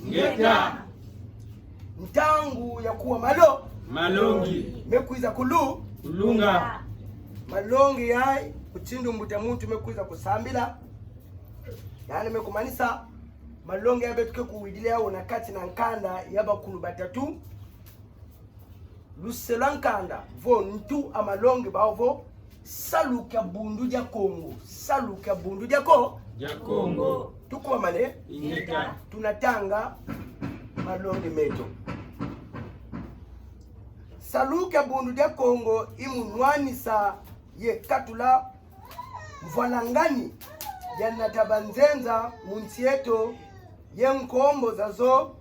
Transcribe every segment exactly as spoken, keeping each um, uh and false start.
Ngeta. Ntangu ya kuwa malo. Malongi. Mekwiza kulu. Kulunga. Malongi yayi, mutindu mbuta muntu mekwiza kusambila. Yandi mekumanisa, malongi yayi beto ke kuwidila yawu na kati na nkanda ya bakulu batatu. Luse lwa nkanda, vo ntu a malongi bawu vo, salu kia Bundu dia Kongo, salu kia Bundu dia Ko-. Dia Kongo. Tukubamane? Ingeta. Tunatanga malongi meto. Salu kia Bundu dia Kongo i munwanisa ye katula mvwalangani ya nata banzenza mu nsi eto ye nkombo zazo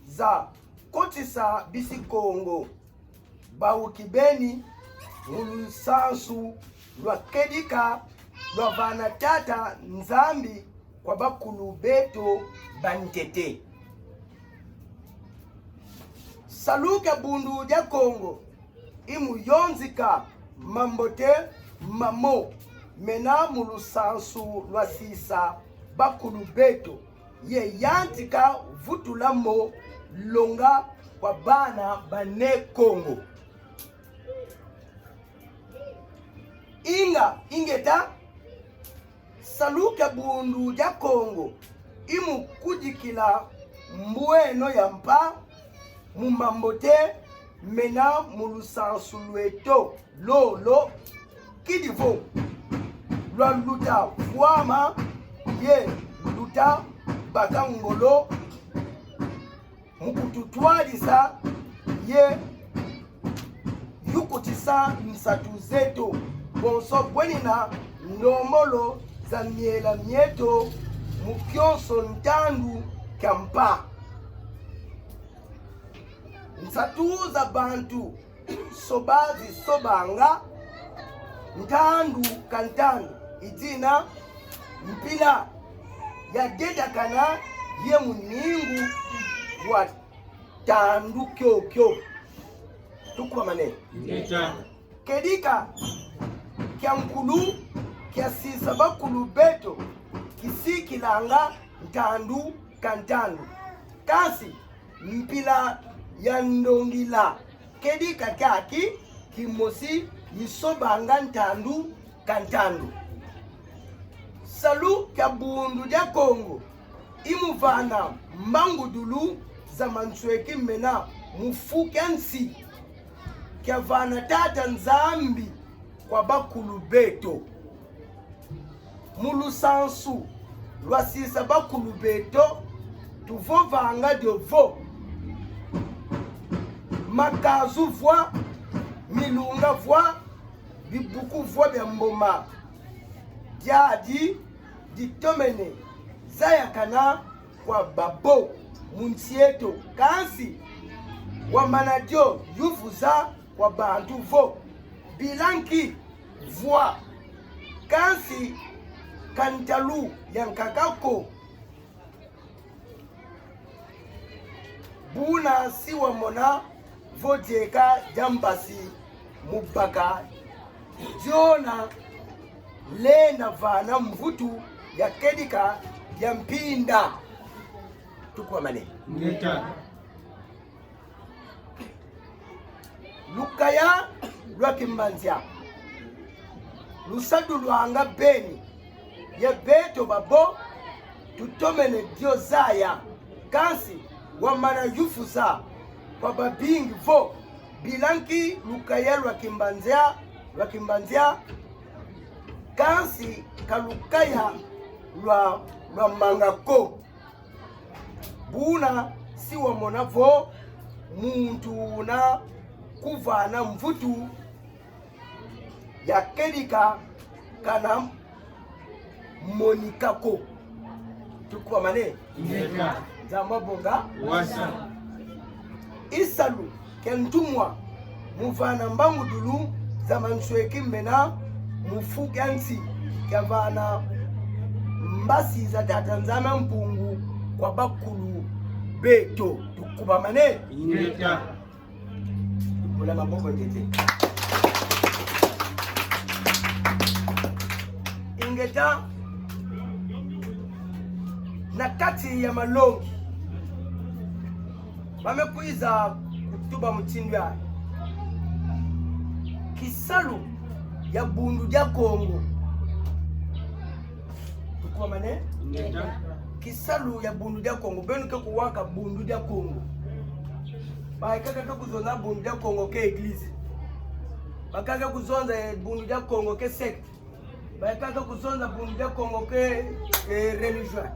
za kotisa bisi Kongo bawu kibeni mu lusansu lwa kedika lwa vana Tata Nzambi kwa bakulu beto bantete. Salu kia Bundu dia Kongo i muyonzika mambote mamo mena mu lusansu lwa sisa bakulu beto ye yantika vutula mo longa kwa bana ba Ne Kongo. Inga, ingeta, salu kia Bundu dia Kongo i mukudikila mbweno ya mpa mu mambote mena mu lusansu lweto lolo, kidi vo lwa luta vwama ye luta baka ngolo mu kututwadisa ye yukutisa nsatu zeto, bonso bwenina ndombolo za miela mieto mu kionso ntandu kia mpa. Nsatu za bantu soba zisobanga ntandu ka ntandu i dina mpila ya dedakana ye muningu wa ntandu kiokio. Tukubamane? Ingeta. Kedika kia nkulu kia sisa bakulu beto kisikilanga ntandu ka ntandu. Kansi mpila ya ndongila kedika kiaki kimosi isobanga ntandu ka ntandu. Salu kia Bundu dia Kongo i muvana mbangudulu za mansweki mena mu fu kia nsi kia vana Tata Nzambi kwa bakulu beto. Mu lusansu lwa sisa bakulu beto, tuvovanga dio vo: makazu vwa, milunga vwa, bibuku vwa bia mboma, diadi ditomene zayakana kwa babo mu nsi eto. Kansi wamana dio yuvuza kwa bantu vo: bila nki vwa, kansi ka ntalu ya nkaka ko. Buna si wamona vo dieka dia mbasi mu baka diona lenda vana mvutu ya kedika dia mpinda. Tukubamane? Ingeta. Lukaya lwa Kimbanzia lusadulwanga beni, ye beto babo tutomene dio zaya. Kansi wamana yuvuza kwa babingi vo: bila nki lukaya lwa Kimbanzia, lwa Kimbanzia, kansi ka lukaya lwa, lwa manga ko. Buna si wamona vo muntu una kuvana mvutu ya kedika kana monika ko. Tukubamane? Ingeta. Nzambi abonga. Wasa. Isalu kia ntumwa mu vana mbangudulu za mansweki mena mu fu kia nsi kia vana mbasi za Tata Nzambi a Mpungu kwa bakulu beto. Tukubamane? Ingeta. Bula maboko ntete. Ingeta, na kati ya malongi Ba me kwiza kutuba mutindu ya kisalu ya Bundu dia Kongo. Tukuwa mane? Ngeta. Kisalu ya Bundu dia Kongo. Beno ke kuwaka Bundu dia Kongo. Bakaka ke kuzonza Bundu dia Kongo ke église. Bakaka ke kuzonza Bundu dia Kongo ke secte. Bakaka ke kuzonza Bundu dia Kongo ke, eh, religion.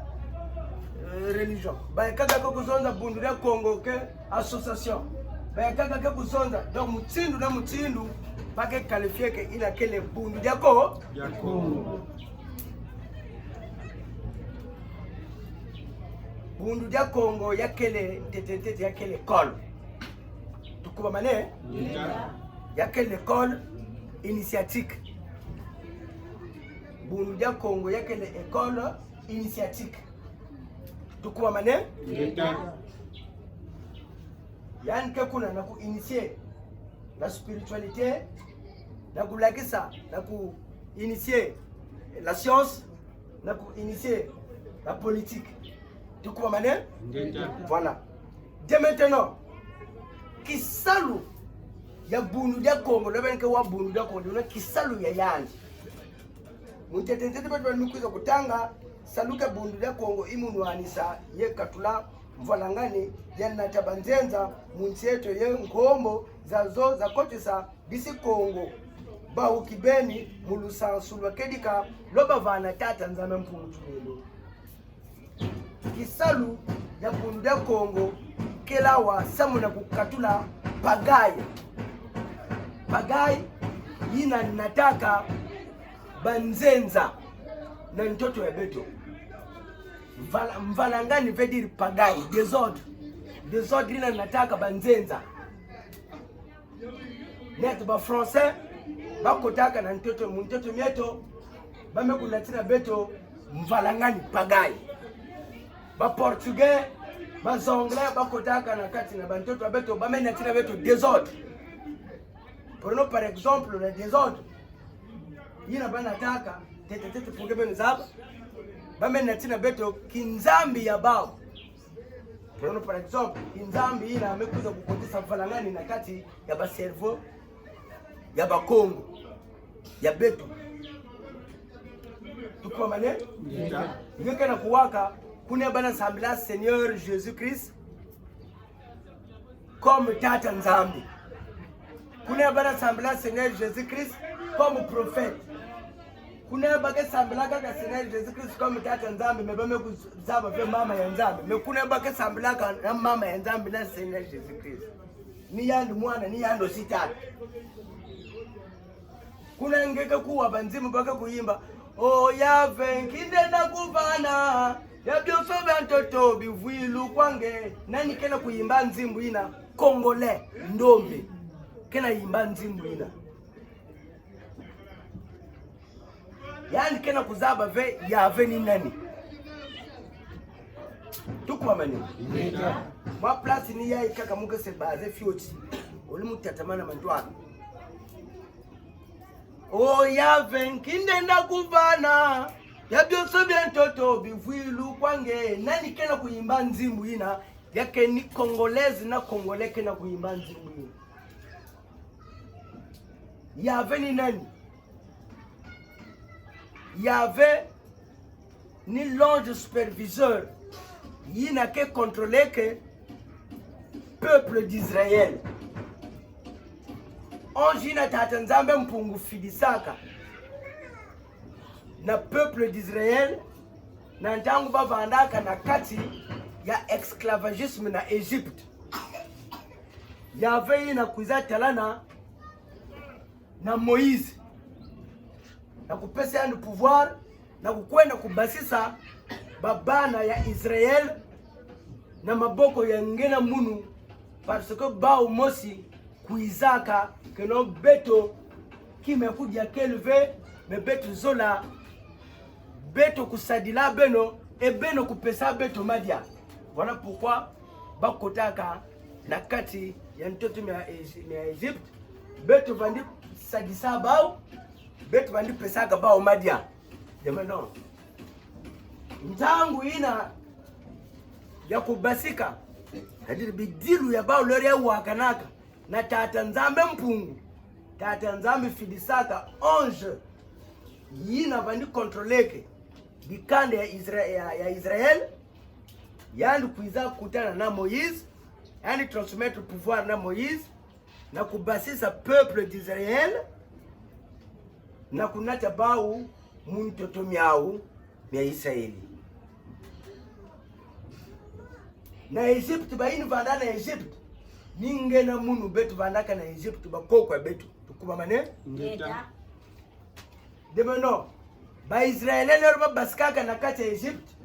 Eh, religion. Bakaka ke kuzonza Bundu dia Kongo ke association. Bakaka ke kuzonza. Donc, mutindu na mutindu, ba ke qualifier que yina kele Bundu dia Ko-, dia Kongo. Bundu dia Kongo ya kele, ntete ntete ya kele école. Tukuwa mane? Ngeta. Ya kele école initiatique. Bundu dia Kongo ya kele école initiatique. Tukuwa mane? Ngeta. Yandi ke kuna na ku initier la spiritualité, na kulakisa, na ku initier la science, na ku initier la politique. Tukuwa mane? Ngeta. Voilà. Dès maintenant, kisalu ya Bundu dia Kongo, lo beno ke wa Bundu dia Kongo, na kisalu ya yandi. Mu ntete ntete beto beno kwiza kutanga, salu ke Bundu dia Kongo i munwanisa ye katula mvwalangani ya nata banzenza mu nsi eto ye nkombo zazo za kotisa bisi Kongo bawu kibeni mu lusansu lwa kedika lwa bavana Tata Nzambi Mpungu Tulendo. Kisalu ya Bundu dia Kongo kele awa samu na kukatula pagaille. Pagaille yina nataka banzenza na ntoto ya beto. Mvwala-, mvwalangani veut dire pagaille, désordre. Désordre yina nataka banzenza. Neto ba Français, bakotaka na ntoto, mu ntoto mieto, ba me kunatina beto mvwalangani pagaille. Ba Portugais, ba Anglais, bakotaka na kati na bantoto ya beto, ba me natina beto désordre. Prenons par exemple le désordre. Yina ba nataka, ntete ntete pour que beno zaba. Ba me natina beto kinzambi ya bawu. Prenons par exemple, kinzambi yina me kwiza kukotisa mvwalangani na kati ya ba cerveau ya Bakongo, ya beto. Tukuwa mane? Ngeta. Nge ke na kuwaka, kuna ba nasambila Seigneur Jésus-Christ comme Tata Nzambi. Kuna ba nasambila Seigneur Jésus-Christ comme prophète. Kuna ba ke sambilaka kaka Seigneur Jésus-Christ comme Tata Nzambi, mais ba me kuzaba ve Mama ya Nzambi. Mais kuna ba ke sambilaka na Mama ya Nzambi na Seigneur Jésus-Christ. Ni yandi mwana, ni yandi aussi tata. Kuna nge ke kuwa banzimbu ba ke kuyimba: "Oh Yahvé, nki nde nakuvana, ya bionso bia ntoto bivwilu kwa nge." Nani ke na kuyimba nzimbu yina? Congolais, ndombe ke na yimba nzimbu yina. Yandi ke na kuzaba ve Yahvé ni nani. Tukuwa mane? Ngeta. Mwa place ni yayi kaka mu ke se baser fioti. Oli mu tatamana mantwala. "Oh Yahvé, nki nde nakuvana, ya bionso bia ntoto bivwilu kwa nge." Nani ke na kuyimba nzimbu yina? Ya ke ni Congolaise na Congolais ke na kuyimba nzimbu yina. Yahvé ni nani? Yahvé ni l'ange superviseur yina ke contrôler-ke peuple d'Israël. Ange yina Tata Nzambi Mpungu fidisaka na peuple d'Israël na ntangu bavandaka na kati ya esclavagisme na Égypte. Yahvé yina kwiza talana na Moïse, na kupesa yandi pouvoir, na kukwenda kubasisa babana ya Israël na maboko ya nge na munu, parce que bawu mosi kwizaka que non, beto kima ya kudia kele ve, mais beto zola, beto kusadila beno, et beno kupesa beto madia. Voilà pourquoi bakotaka na kati ya ntoto mia Ezi-, mia Égypte, beto vandi sadisa bawu, beto vandi pesaka bawu madia. Dès maintenant, ntangu yina ya kubasika, C'est-à-dire, bidilu ya bawu lori ya wakanaka na Tata Nzambi Mpungu. Tata Nzambi fidisaka ange yina vandi contrôleke dikanda ya Isra-, ya, ya Israël. Yandi kwiza kutana na Moïse, yandi transmettre pouvoir na Moïse, na kubasisa peuple d'Israël, na kunata bawu mu ntoto miawu mia Israël. Na Égypte, bayina vanda na Égypte, ni nge na munu beto vandaka na Égypte, bakoko ya beto. Tukubamane? Ngeta. Demeure, ba Israélien lori babasikaka na kati ya Égypte,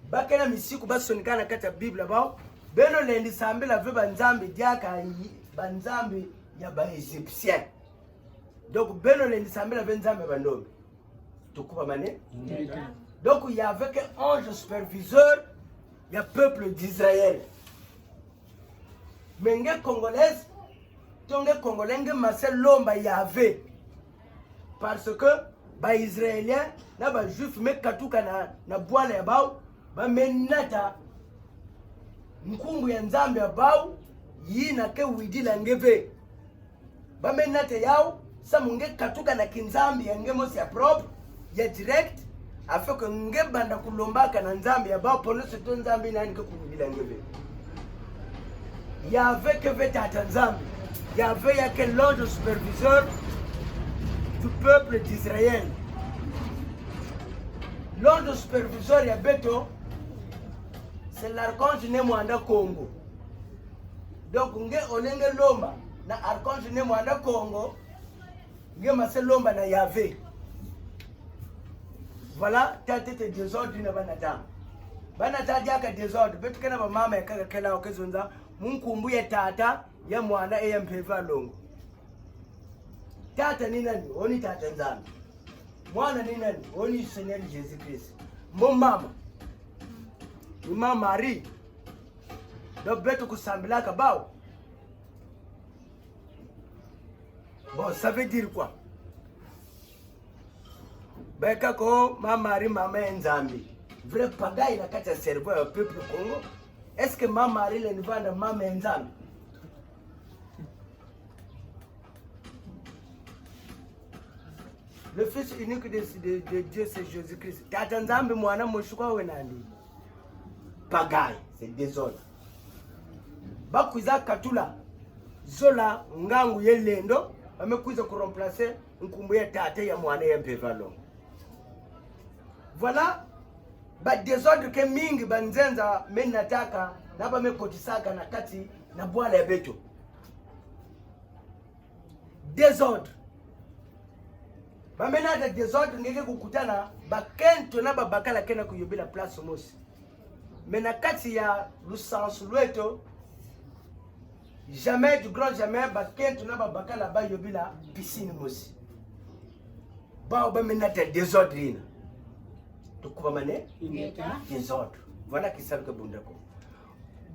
bakena misiku basonika na kati ya Bible ya bawu: beno lendi sambila ve banzambi diaka yi, banzambi ya ba Égyptien. Donc, beno lendi sambila ve nzambi ya bandombe. Tukubamane? Ngeta. Donc, il y avait que ange superviseur ya peuple d'Israël. Mais nge Congolais, to nge Congolais, nge mase lomba Yahvé. Parce que ba Israéliens na ba Juifs me katuka na, na bwala ya bawu, ba me nata nkumbu ya Nzambi ya bawu yina ke widila nge ve. Ba me nata yawu, samu nge katuka na kinzambi ya nge mosi ya propre, ya direct, afin que nge banda kulombaka na nzambi ya bawu, pendant ce temps nzambi yina ni ke kuwidila nge ve. Yahvé ke ve Tata Nzambi. Yahvé ya ke l'ange superviseur du peuple d'Israël. L'ange superviseur ya beto, c'est l'archange Ne Muanda Kongo. Donc, nge, au lieu nge lomba na archange Ne Muanda Kongo, nge mase lomba na Yahvé. Voilà, tata, tata, désordre yina ba nata. Ba nata diaka désordre, beto kena bamama ya kaka kela, oke zonza mu nkumbu ya Tata, ya Mwana, e ya Mpeve Longo. Tata ni nani? O ni Tata Nzambi. Mwana ni nani? O ni Seigneur Jésus-Christ. Mbo mama ni Mama Marie. Donc beto kusambilaka bawu. Bon, ça veut dire quoi? Beka ko Mama Marie, mama ya Nzambi. Vrai pagaille na kati ya cerveau ya peuple Kongo. Est-ce que Mama Marie lendi vanda mama ya Nzambi? Le Fils unique de, de, de Dieu, c'est Jésus-Christ. Tata Nzambi, Mwana mosi kwa, wena nani? Pagaille, c'est désordre. Ba kwiza katula zola ngangu ye lendo, ba me kwiza ku remplacer nkumbu ya Tata, ya Mwana, ya Mpeve Longo. Voilà, ba désordre ke mingi banzenza me nataka, na ba me kotisaka na kati na bwala ya beto. Désordre. Ba me nata désordre, nge ke kukutana bakento na babakala ke na kuyobila place mosi. Mais na kati ya lusansu lweto, jamais, du grand jamais, bakento na babakala bayobila piscine mosi. Bawu ba me nata désordre yina. Tukubamane? Ingeta. Désordre. Voilà kisalu kia Bundu dia Kongo.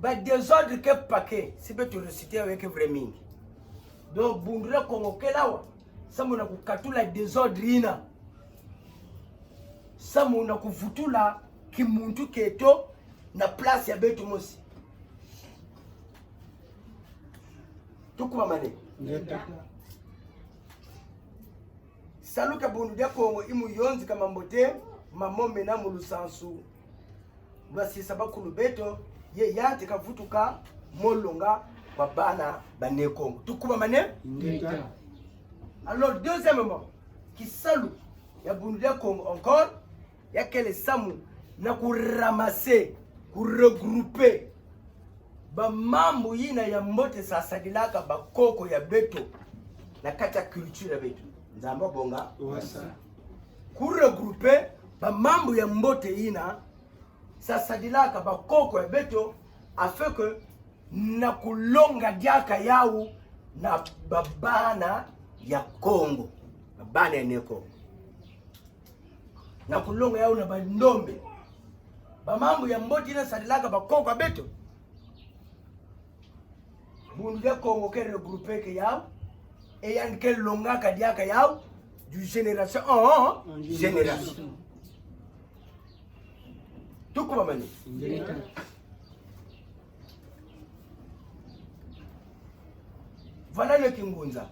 Ba désordre ke paquet, si beto réciter, ya ke vrai mingi. Donc, Bundu dia Kongo kele awa samu na kukatula désordre yina, samu na kuvutula kimuntu kieto na place ya beto mosi. Tukubamane? Ingeta. Salu kia Bundu dia Kongo i mu yonzika mambote ma mo mena mu lusansu lwa sisa bakulu beto, ye yantika vutuka mu longa kwa bana ba Ne Kongo. Tukubamane? Ingeta. Alors, deuxièmement, kisalu kia Bundu dia Kongo encore, ya kele samu na ku ramasser, ku regrouper bamambu yina ya mbote sa sadilaka bakoko ya beto na kati ya culture ya beto. Nzambi abonga. Wasa. Ku regrouper bamambu ya mbote yina sa sadilaka bakoko ya beto, afin que na kulonga diaka yawu na babana ya Kongo, babana ya Ne Kongo. Na kulonga yawu na bandombe. Bamambu ya mbote yina sadilaka bakoko ya beto, Bundu dia Kongo ke regrouper ke yawu, e yandi ke longaka diaka yawu du génération en génération. Tukubamane? Ingeta. Voilà le kingunza.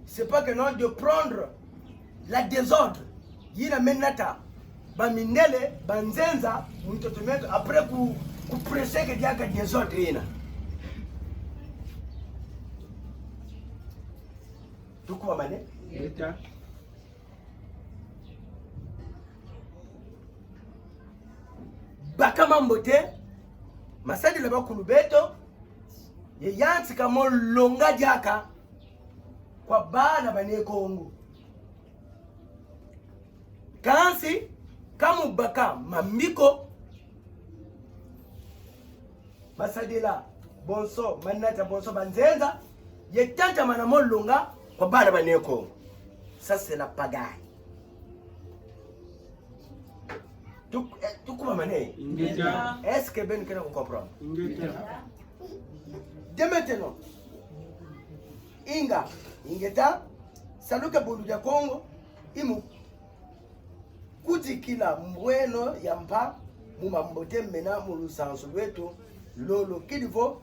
C'est pas que non de prendre la désordre. Yina me nata bamindele, banzenza, mu ntoto mieto, après ku, ku prêcher ke diaka désordre yina. Tukubamane? Ngeta. Baka mambote, masadila bakulu beto, ye yantika mo longa diaka kwa bana ba Ne Kongo. Kansi, ka mu baka mambiko, masadila bonso, manata bonso, banzenza, ye tatamana mo longa kwa bana ba Ne Kongo. Ça, c'est la pagaille. Tuk-, eh, tukubamane? Ingeta. Est-ce que beno ke na ku comprendre? Ingeta. Dès maintenant, inga, ingeta, salu kia Bundu dia Kongo, i mu kudikila mbweno ya mpa, mu mambote mena mu lusansu lweto, lolo kidi vo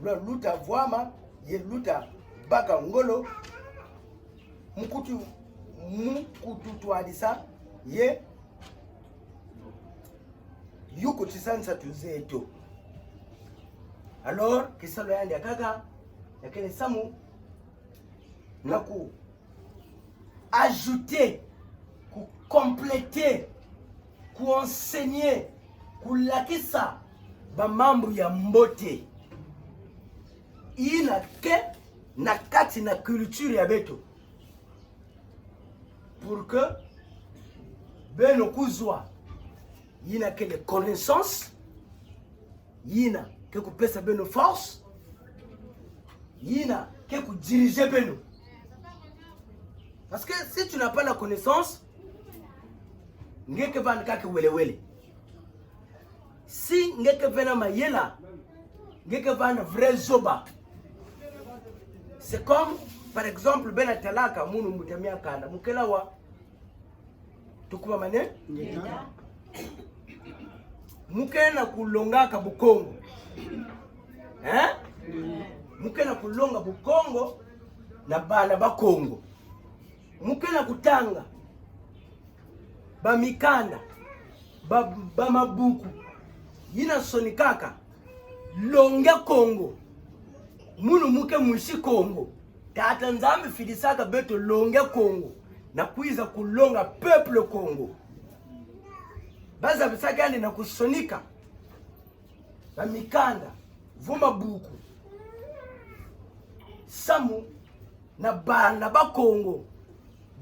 lwa luta vwama, ye luta baka ngolo, mu kutu, mu kututwadisa, ye yukutisa nsatu zeto. Alors, kisalu yandi ya nkaka, ya kele samu na ku ajouter, ku compléter, ku enseigner, kulakisa bamambu ya mbote yina ke na kati na culture ya beto. Pour que beno kuzwa yina kele connaissance, yina ke kupesa beno force, yina ke ku diriger beno. Parce que si tu n'as pas la connaissance, nge ke vanda kaka kiwelewele. Si nge ke ve na mayela, nge ke vanda vrai zoba. C'est comme, par exemple, beno talaka munu mbuta mia kanda, mu kele awa, tukubamane? Ngeta. Mu ke na kulongaka Bukongo. Hein? Mu ke na kulonga Bukongo na bana ba Kongo. Mu ke na kutanga bamikanda, ba, bamabuku yina sonikaka Longa Kongo. Munu mu ke mwisi Kongo. Tata Nzambi fidisaka beto longa Kongo, na kwiza kulonga peuple Kongo. Bazabisaka yandi na kusonika bamikanda, vo mabuku, samu na bana ba Kongo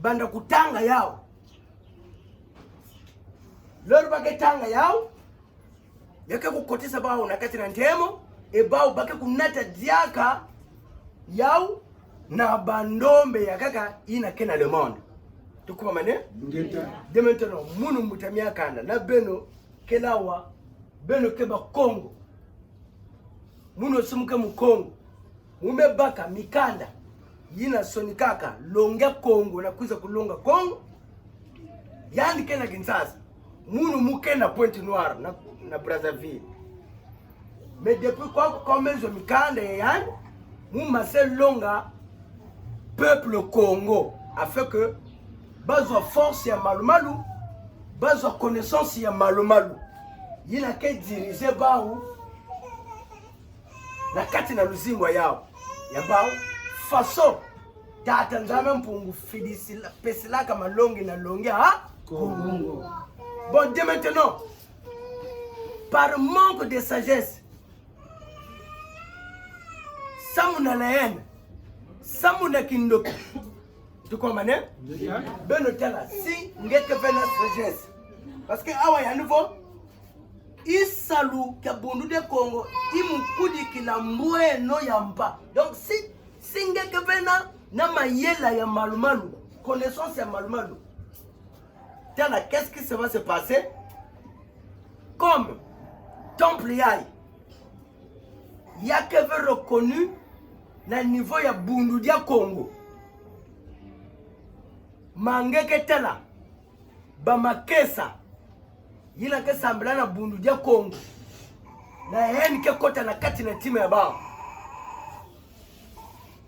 banda kutanga yawu. Lolo ba ke tanga yawu, ya ke kukotisa bawu na kati na ntemo, e bawu ba ke kunata diaka yawu na bandombe ya nkaka yina ke na le monde. Tukubamane? Ngeta. Dès maintenant, munu mbuta mia kanda, na beno kele awa, beno ke Bakongo. Munu si mu ke Mukongo, mu me baka mikanda yina sonikaka longa Kongo na kwiza kulonga Kongo. Yandi ke na Kinshasa, munu mu ke na Pointe-Noire, na, na Brazzaville. Mais depuis kwa, kwa mezo mikanda ya yandi, mu mase longa peuple Kongo, afin que bazwa force ya malu-malu, bazwa connaissance ya malu-malu, yina ke diriger bawu na kati na luzingu ya yawu, ya bawu, façon Tata Nzambi Mpungu fidisila, pesilaka malongi na longa, ha? Kongo. Bon, dès maintenant, par manque de sagesse, samu na la haine, samu na kindoki. Tukubamane? Ngeta. Beno tala, si nge ke ve na sagesse. Parce que awa yandi vo, i salu kia Bundu dia Kongo, i mu kudikila mbweno ya mpa. Donc, si, si nge ke ve na, na mayela ya malu-malu, connaissance ya malu-malu, tala, qu'est-ce qui se va se passer? Comme temple yayi, ya ke ve reconnu na niveau ya Bundu dia Kongo. Ma nge ke tala bamakesa yina ke sambila na Bundu dia Kongo, na haine ke kota na kati na ntima ya bawu.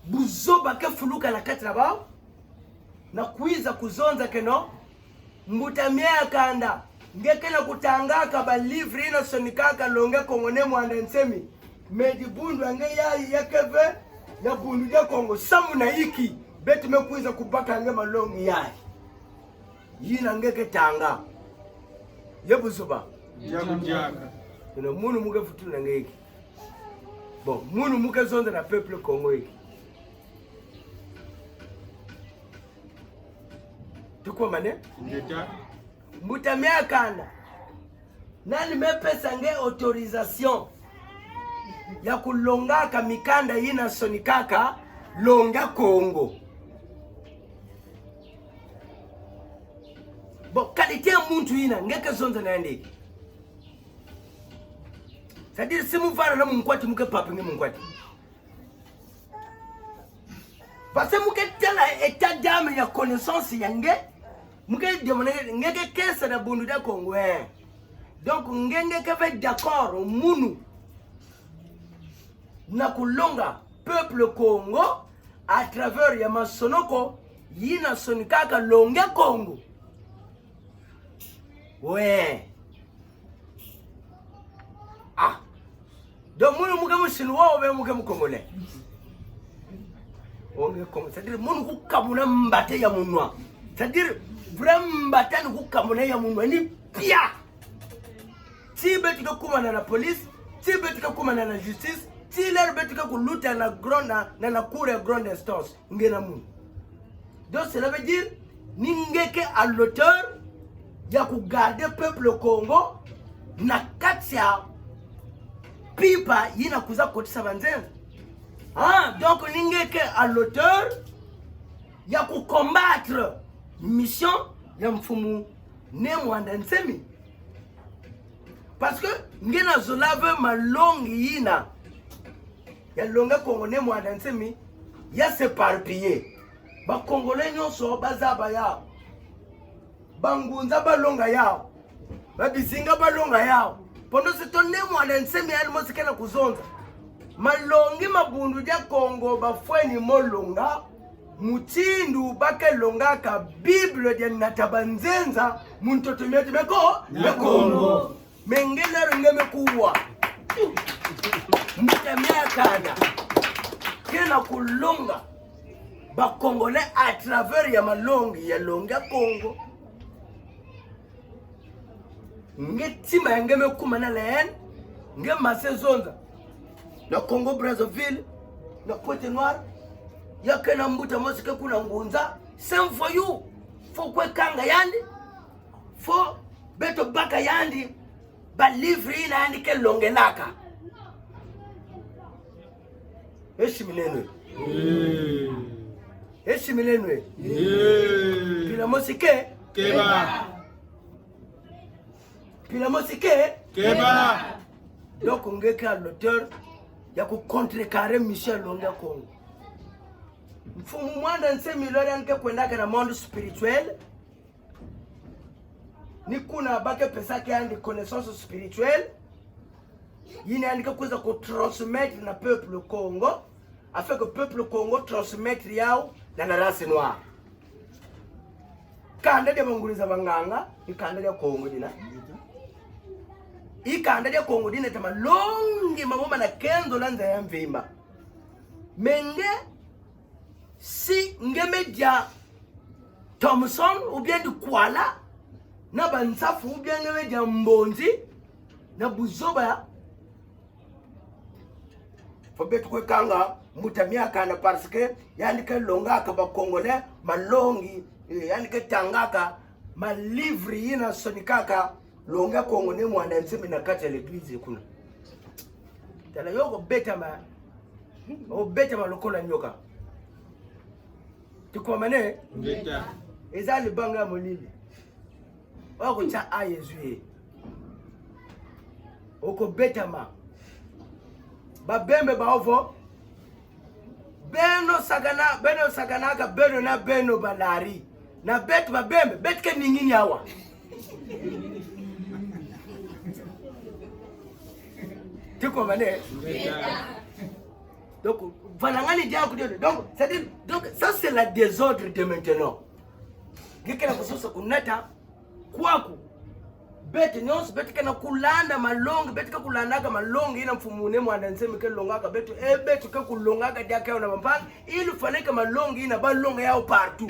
Buzoba ke fuluka na kati na bau. Na kwiza kuzonza que non, mbuta Miakanda, nge ke na kutangaka ba livre yinasonikaka Longia Kongo Ne Muanda Nsemi. Mais dibundu ya nge yayi ya keve, ya Bundu dia Kongo, samu na inki beto me kwiza kubaka nge malongi yayi? Yina nge ke tanga. Ye buzoba. Diaka, diaka. Eno munu mu ke vutula nge inki? Bon, munu mu ke zonza na peuple Kongo inki? Tukomane? Ngeta. Mbuta Miakanda, nani me pesa nge autorisation ya kulongaka mikanda yinasonikaka Longia Kongo? Bon, qualité ya muntu yina nge ke zonza na yandi. C'est-à-dire, si mu vana na munkwati, mu ke papingi munkwati. Parce que mu ke tala état d'âme ya connaissance ya nge, mu ke demande nge ke kesa na Bundu dia Kongo, eh. Donc, nge, nge ke ve d'accord munu na kulonga peuple Kongo à travers ya masonoko yinasonikaka Longia Kongo? Ouais. Ah. Donc, munu mu ke mu Chinois ou bien mu ke mu Congolais? Ou nge Congolais. C'est-à-dire, munu kukamuna mbata ya munwa. C'est-à-dire, vrai mbata ni kukamuna ya munwa ni pia. Ti beto ke kumana na police, ti beto ke kumana na justice, ti l'heure beto ke kuluta na grand, na, na, na cour ya grande instance. Nge na munu. Donc cela veut dire, ni nge ke à l'auteur ya ku garder peuple Kongo na kati ya mpimpa yina kwiza kotisa banzenza. Ah, donc ni nge ke à l'auteur ya ku combattre mission ya mfumu Ne Muanda Nsemi. Parce que nge na zola ve malongi yina ya Longia Kongo Ne Muanda Nsemi ya s'éparpiller. Ba Congolais nyonso ba zaba yawu. Bangunza ba longa yawu. Babizinga ba longa yawu. Pendant ce temps Ne Muanda Nsemi yandi mosi ke na kuzonza malongi ma Bundu dia Kongo bafweni mo longa, mutindu ba ke longaka Bible dia nata banzenza mu ntoto mieto mia Ko-, mia Kongo. Mais nge nani nge me kuwa? Mbuta Miakanda ke na kulonga ba Congolais à travers ya malongi ya Longia Kongo. Nge tima ya nge me kumana na yandi, nge mase zonza na Congo Brazzaville, na Pointe-Noire, ya ke na mbuta mosi ke kuna ngunza, c'est un voyou. Faut kwe kanga yandi, faut beto baka yandi ba livre yina yandi ke longelaka. Esi mineno e. Eh. Esi mineno e. Eh. Mpila mosi ke. Keba. Mpila mosi ke. Keba. Donc nge ke à l'auteur ya ku contrecarrer mission ya Longia Kongo. Mfumu Muanda Nsemi, l'heure yandi ke kwendaka na monde spirituel, ni kuna ba ke pesaka yandi connaissance spirituelle, yina yandi ke kwiza ku transmettre na peuple Kongo, afin que peuple Kongo transmettre yawu na la race noire. Kanda dia banguli za banganga, i kanda dia Kongo dina. I kanda dia Kongo dina ta malongi mamo mana kendo la nza ya mvimba. Mais nge si nge me dia Thomson, ou bien di kwala, na bansafu, ou bien nge me dia mbonzi, na buzoba ya. Faut beto kwe kanga mbuta Miakanda parce que yandi ke longaka ba Congolais malongi, eh, yandi ke tangaka ma livre yina sonikaka Longia Kongo Ne Muanda Nsemi na kati ya l'église kuna. Tala yo ko betama, o betama lokola nyoka. Tukomane? Ngeta. Eza libanga molili. Oko tia a Yezu ye. Oko betama. Babembe baovo. Beno sakana, beno sakanaka beno na beno balari. Na beto Babembe, beto ke ningini awa? Tukomane? Ngeta. Donc, voilà, ngani diaku dio. Donc, c'est-à-dire, donc, ça, c'est le désordre de maintenant. Nge ke na kusosa kunata kwaku. Beto nyonso, beto ke na kulanda malongi, beto ke kulandaka malongi yina Mfumu Ne Muanda Nsemi ke longaka beto, e beto ke kulongaka diaka yawu na bampangi, il fallait que malongi yina balonga yawu partout.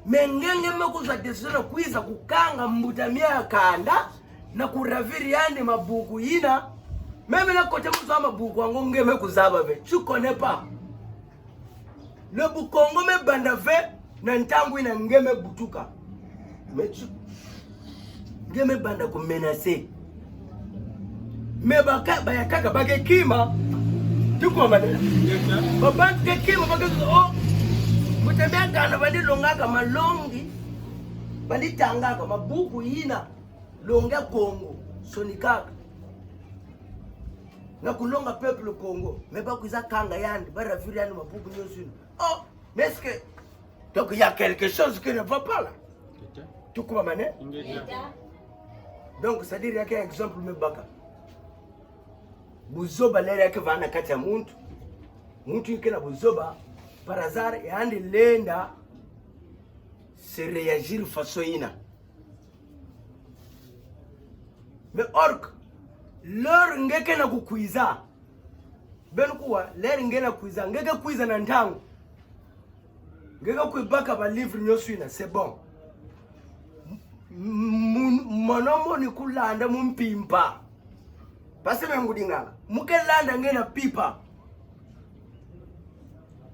Mais nge, nge me kuzwa décision na kwiza kukanga mbuta mia kanda, na kuraviri yandi mabuku yina. Même na kote muzwa mabuku yango nge me kuzaba ve. Tu connais pas. Le Bukongo me banda ve na ntangu yina nge me butuka. Mais tu, nge me banda ku menacer. Mais baka, bayakaka ba ke kima. Tu comprends? Ba bantu ke kima, ba ke, oh, mbuta mia kanda bandi longaka malongi, bandi tangaka mabuku yina, longi a Kongo, sonikaka. Na kulonga peuple Kongo, mais ba kwiza kanga yandi, ba raviri yandi mabuku nyonso yina. Oh, mais est-ce que, donc il y a quelque chose qui ne va pas là. Ingeta. Tu comprends, hein? Ingeta. Donc, c'est-à-dire, ya ke exemple me baka. Buzoba lere ya ke va na kati ya muntu. Muntu yi ke na buzoba, par hasard, yandi lenda se réagir façon yina. Mais or que, l'heure nge ke na kukwiza. Beno kuwa, l'heure nge na kwiza, nge ke kwiza na ntangu. Nge ke kwiza baka ba livre nyonso yina, c'est bon. M-, m-, mono moni kulanda mu mpimpa. Parce que me ngudinganga. Mu ke landa nge na mpimpa.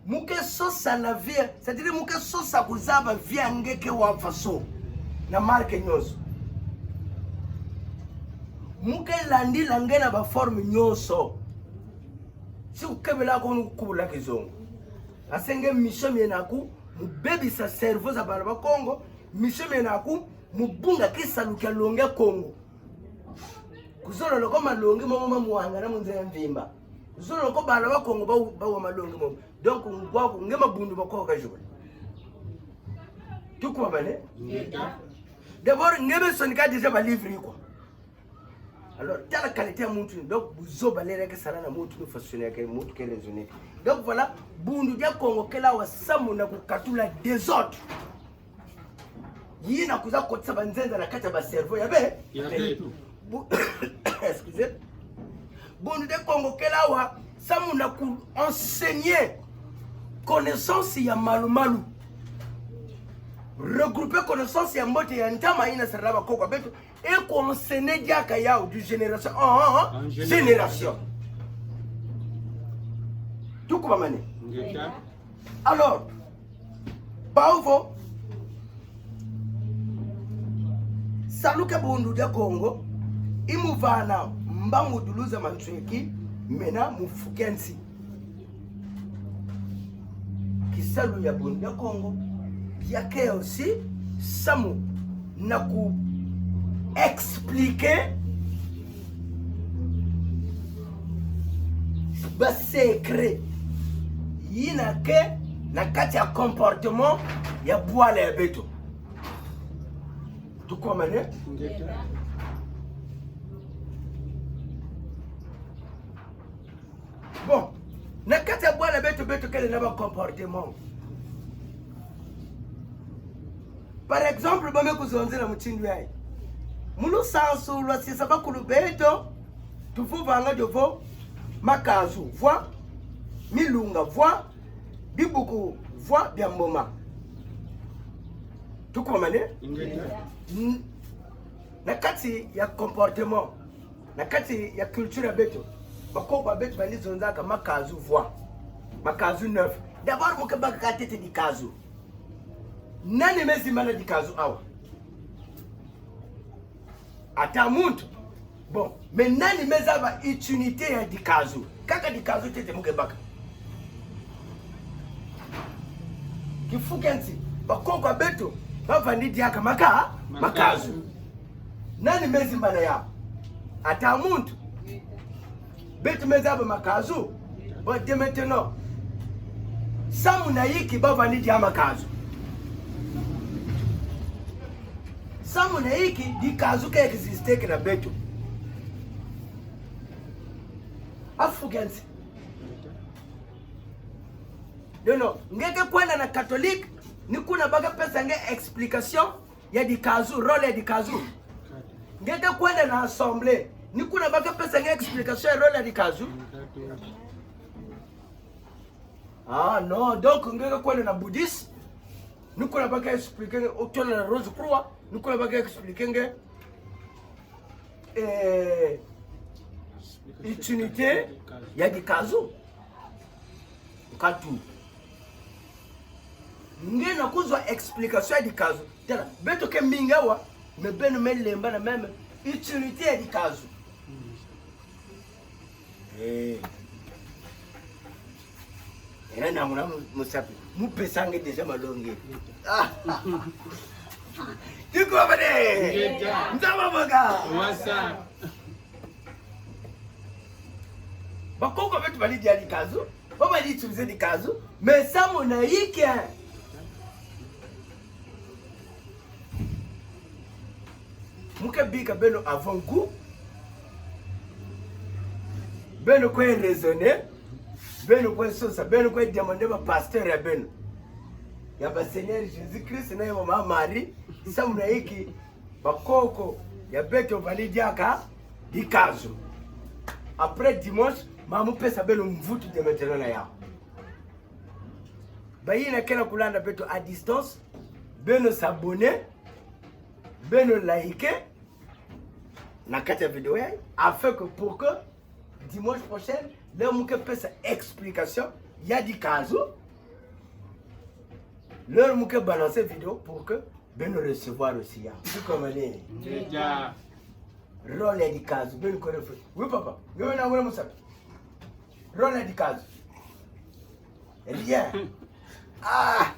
Mu ke sosa na vie, c'est-à-dire mu ke sosa kuzaba vie nge ke wa façon. Na marque nyonso. Mu ke landila nge na ba forme nyonso. Si kukebela ko nu kubula kizungu. Parce que nge mission miena ku, mu bebisa cerveau za bala ba Kongo, mission miena ku, mu bunga kisalu kia longi a Kongo. Kuzololo ko malongi momo ma mwangana mu nza ya mvimba. Kuzololo ko bala ba Kongo ba, ba wa malongi momo. Donc, ngwa ku, nge mabundu ba ko ka jubula. Tu comprends, hein? Ingeta. D'abord, nge me sonika déjà ba livre kwa. Alors, tala qualité ya muntu. Donc, buzoba lere ke sala na muntu, façon ya ke muntu ke raisonner. Donc, voilà, Bundu dia Kongo ke lawa samu na kukatula désordre yina kwiza kotisa banzenza na kati ya ba cerveau ya be-, ya beto. Bu-, excusez. Bundu dia Kongo ke lawa samu na ku enseigner connaissance ya malu-malu. Regrouper connaissance ya mbote ya ntama yina sarila bakoko ya beto. E ku enseigner diaka yawu de génération en, en, en génération. Tu comprends, hein? Ingeta. Alors, bawu vo, salu kia Bundu dia Kongo, i mu vana mbangudulu za mansweki mena mu fu kia nsi. Kisalu ya Bundu dia Kongo, ya ke aussi samu na ku expliquer ba secret yina ke na kati ya comportement ya bwala ya beto. Tu comprends, hein? Ingeta. Bon, na kati ya bwala beto, beto kele na ba comportement. Par exemple, ba me kuzonzela mutindu yayi. Mu lusansu lwa sisa bakulu beto, tuvovanga dio vo makazu vwa, milunga vwa, bibuku vwa bia mboma. Tu comprends, hein? Ingeta. N-, na kati ya comportement, na kati ya culture ya beto, bakoko ya beto bani zonzaka makazu vwa. Makazu neuf. D'abord, mu ke baka kaka ntete dikazu. Nani me zimbana dikazu awa? Ata muntu. Bon, mais nani me zaba utilité ya dikazu? Kaka dikazu ntete mu ke baka. Kifu kia nsi, bakoko ya beto ba vandi diaka maka-, makazu. Makazu. Nani me zimbana ya? Ata muntu. Beto me zaba makazu. Bon, dès maintenant, samu na inki ba vandi dia makazu? Samu na inki dikazu ke exister kina beto? Afu kia nsi. Yono, nge ke kwenda na catholique, ni kuna ba ke pesa nge explication ya dikazu, rôle ya dikazu. Nge ke kwenda na assemblée, ni kuna ba ke pesa nge explication ya rôle ya dikazu. Ah non, donc nge ke kwenda na bouddhiste, ni kuna ba ke expliquer nge, o kwenda na Rose Croix, ni kuna ba ke expliquer nge, eh, utilité ya dikazu. Nkatu. Nge na kuzwa explication ya dikazu. Tala, beto ke mingi awa, mais beno me lemba na même utilité ya dikazu. Eh. Ena na muna mu-, musapi. Mu pesa nge déjà malongi. Ah. Tuko bane. Ngeta. Nzaba boka. Wasa. Bakoko beto bali dia dikazu, ba bali utiliser dikazu, mais samu na inki? Mu ke bika beno avant-goût, beno kwe raisonner, beno kwe sosa, beno kwe demander ba pasteur ya beno, ya ba Seigneur Jésus-Christ na ya ba Mama Marie, samu na inki bakoko ya beto bali diaka dikazu. Après dimanche, ma mu pesa beno mvutu de maintenant na yawu. Bayina ke na kulanda beto à distance, beno s'abonner, beno liker na kati ya vidéo yayi, afin que, pour que dimanche prochain, l'heure mu ke pesa explication ya dikazu, l'heure mu ke balancer vidéo, pour que beno recevoir aussi ya. Tuko bane. Ngeta. Rôle ya dikazu, beno kwe refle-. Oui, papa. Nge wena wena musapi. Rôle ya dikazu. Rien. Ah.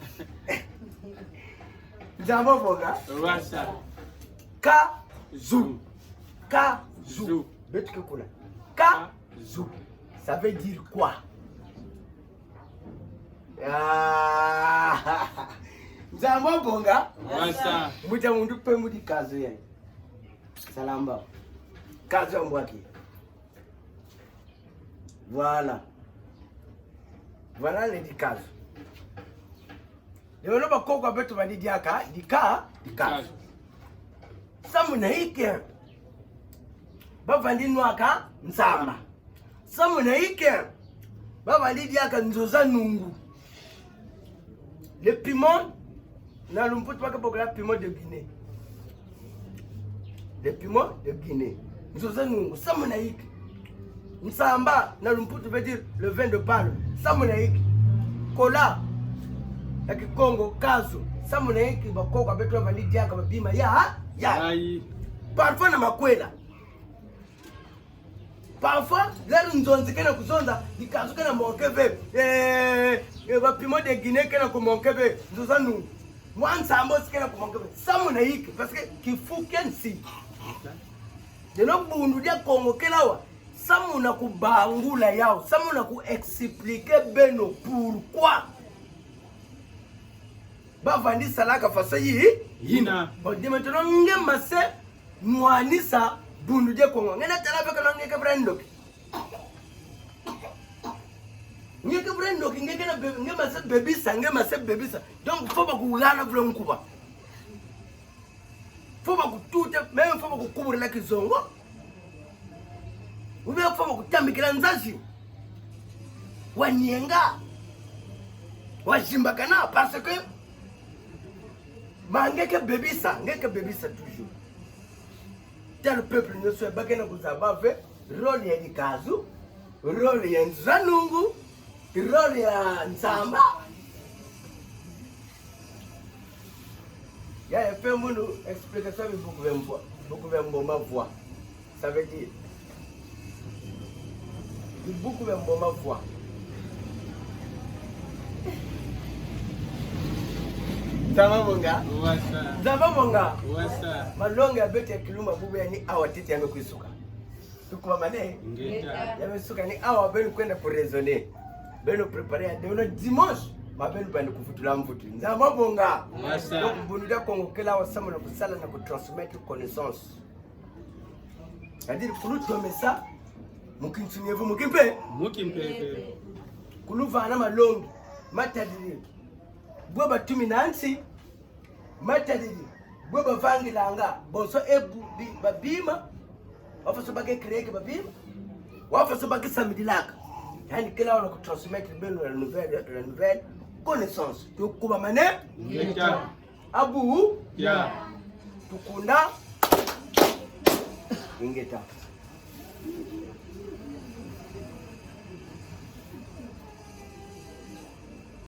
Nzaba boka. Wasa. Kazu. Kazu. Zu. Beto ke kuna. Kazu. Ça veut dire quoi? Ah. Nzaba boka. Wasa. Mbuta muntu pe mu dikazu ya. Salamba. Kazu ambwaki. Voilà. Voilà le dikazu. Lelo bakoko ya beto bali diaka dika-, dikazu. Samu na inki? Ba vandi nwaka nsamba. Samu na inki? Ba vandi diaka nzo za nungu. Le piment, na lumputu ba ke bokila piment de Guinée. Le piment de Guinée. Nzo za nungu, samu na inki? Nsamba, na lumputu veut dire le vin de palme. Samu na inki? Cola, ya Kikongo, kazu. Samu na inki bakoko ya beto bavandi diaka ba bima ya, ya. Yayi. Parfois na makwela. Parfois, l'heure nzonzi ke na kuzonza, dikazu ke na manquer ve. Eh, eh, ba piment de Guinée ke na ku manquer ve. Nzo za nungu. Mwa nsamba osi ke na ku manquer ve. Samu na inki? Parce que kifu kia nsi. Lelo Bundu dia Kongo kele awa. Samu na kubangula yawu. Samu na ku expliquer beno pourquoi ba vandi salaka façon yi-, yina. Bon, de maintenant, nge mase nwanisa Bundu dia Kongo. Nge na tala ve que non, nge ke vrai ndoki. Nge ke vrai ndoki, nge ke na be-, nge mase bebisa, nge mase bebisa. Donc, faut ba kuhana vle nkuba. Faut ba kututa, même faut ba kukuburila kizongo. Ou bien faut ba kutambikila nzazi. Wanienga. Wazimbakana, parce que ma nge ke bebisa, nge ke bebisa toujours. Tel peuple nyonso ba ke na kuzaba ve rôle ya dikazu, rôle ya nzo za nungu, rôle ya nsamba. Ya, ya pe munu explication bi buku bia mbo-, buku bia mboma vwa. Ça veut dire, bi buku bia mboma vwa. Nzaba bonga. Wasa. Nzaba bonga. Wasa. Malongi ya beto ya kilumbu bubu ya ni awa titi ya me kwisuka. Tukuba mane? Ngeta. Ya me suka ni awa beno kwenda ku raisonner. Beno préparer ya, de ona dimanche, ma beno bandi kuvutula mvutu. Nzaba bonga. Wasa. Donc, Bundu dia Kongo kele awa samu na kusala na ku transmettre connaissance. C'est-à-dire, kulutomesa, mu kinsuni evo, mu kimpe-. Mu kimpepe. Kuluvana malongi. Matadidi bwe batumina nsi. Matadidi bwe bavangilanga bonso ebu bi-, babima. Wa fo so ba ke créer babima. Wa fo so ba ke samidilaka. Yandi kele wolo ku transmettre beno la nouvelle, la nouvelle connaissance. Tukubamane. Ingeta. Abu. Ya. Tukunda. Ingeta.